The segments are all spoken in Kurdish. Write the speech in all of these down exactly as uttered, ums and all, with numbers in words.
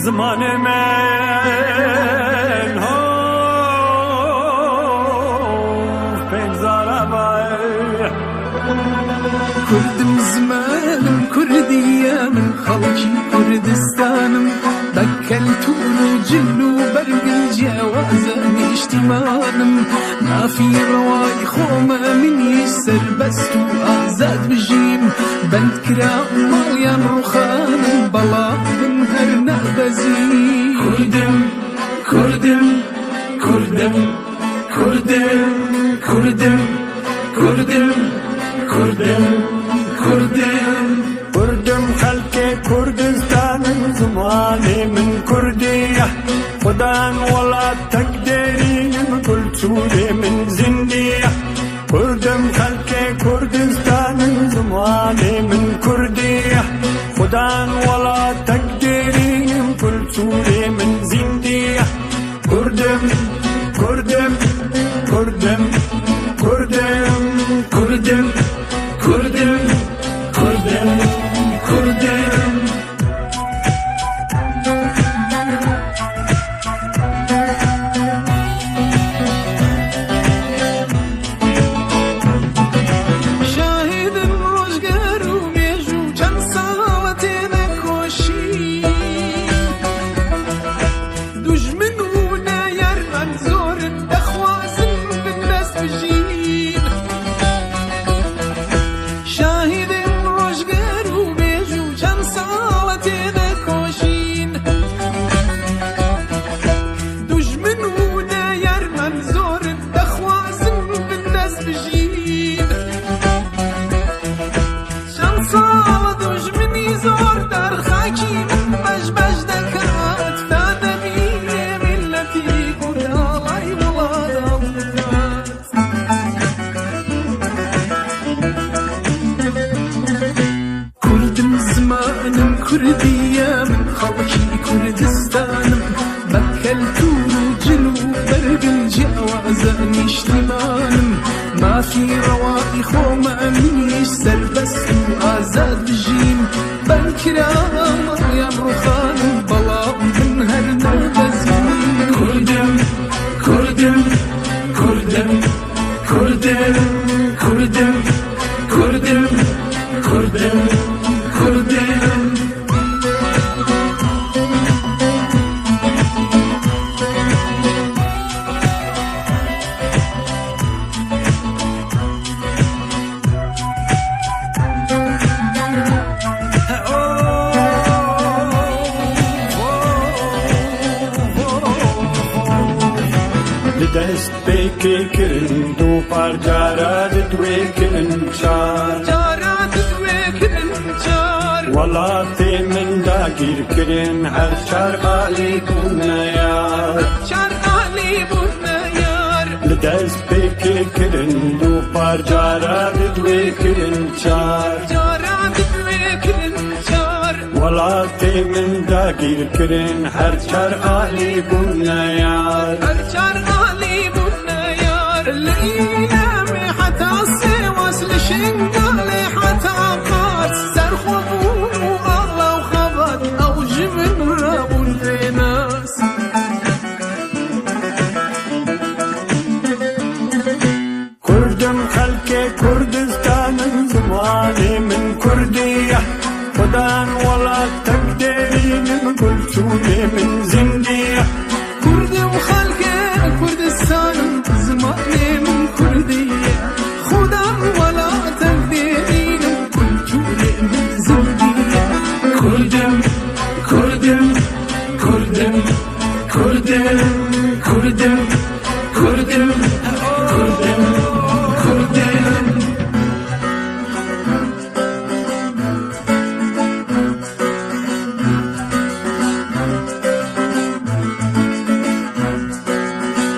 Zimanê min hov pêk zara bay. Kurdim zimanim, Kurdiye min, xalkî Kurdistanim. Bek keltûr û cil û bergil ciyawaze nîştîmanim. Mafî rewayî xwe me, min jî serbest û azad bijîm. Bend kira maliyan rûxanim, bela bin her nebezî. Kurdim, Kurdim, Kurdim, Kurdim, Kurdim, Kurdim, Kurdim, Kurdim. Kurdim xelkê Kurdistanim, zimanê min Kurdî ye. Xudan welat tek derînim, kulturê min zindî ye. Kurdim xelkê Kurdistanim, zimanê min Kurdî ye. Xudan welat tek derînim, kulturê min zindî ye. Kurdim, Kurdim, Kurdim, Kurdim, Kurdim, Kurdim, Kurdim, Kurdim. Şahidin rojger û mêj û çend sala têne koşî. Dujmin û neyar men zor in, dexwazin bin dest bijîn. Şahidin rojger û mêj û çend sala têne koşîn. Dujmin û neyar men zor in, dexwazin bin dest bijîn. Çend sal dujminî zor der, xakî min bej bej dekat, ta demîrê miletî Kurd alay welat. Kurdim zimanim, Kurdiye min, xalkî Kurdistanim. Bek keltûr û cil û bergil ciyawaze nîştîmanim. Mafî rewayî xwe me, min jî serbest û azad bijîm. Ben kira maliyan rûxanim, bela bin her nebezî. Kurdim, Kurdim, Kurdim, Kurdim, Kurdim, Kurdim, Kurdim, Kurdim. Li dest pêkê kirin du par, cara didwê kirin çar. Cara didwê kirin çar. Welatê min dagîr kirin, her çar alî bûne yar. Her çar alî bûne yar. Li dest pêkê kirin du par, cara didwê kirin çar. Cara didwê kirin çar. Welatê min dagîr kirin, her çar alî bûne yar. Her çar alî bûne yar. Li Îlemê heta Sêwas, li Şingalê heta Qars, serxwebûn û ala û xebat, ew ji min re bûn pênas. Kurdim xelkê Kurdistanim, zimanê min Kurdî ye. Xudan welat tek derînim, kulturê min zindî ye. Kurdim xelkê Kurdistanim, zimanê min Kurdî ye. Xudan welat tek derînim, kulturê min zindî ye. Kurdim, Kurdim, Kurdim, Kurdim, Kurdim. Kurdim, Kurdim, Kurdim.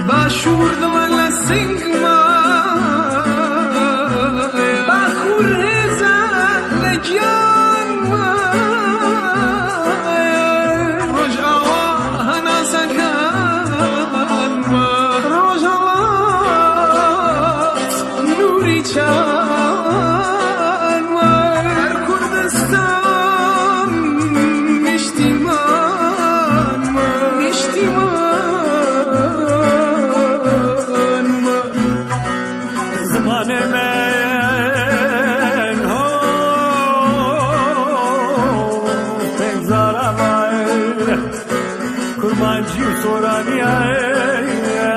Başûr dime li sing me, Bakur hêze li giyan me, Rojawa henasekan me. Kurmancî û Soraniyayê.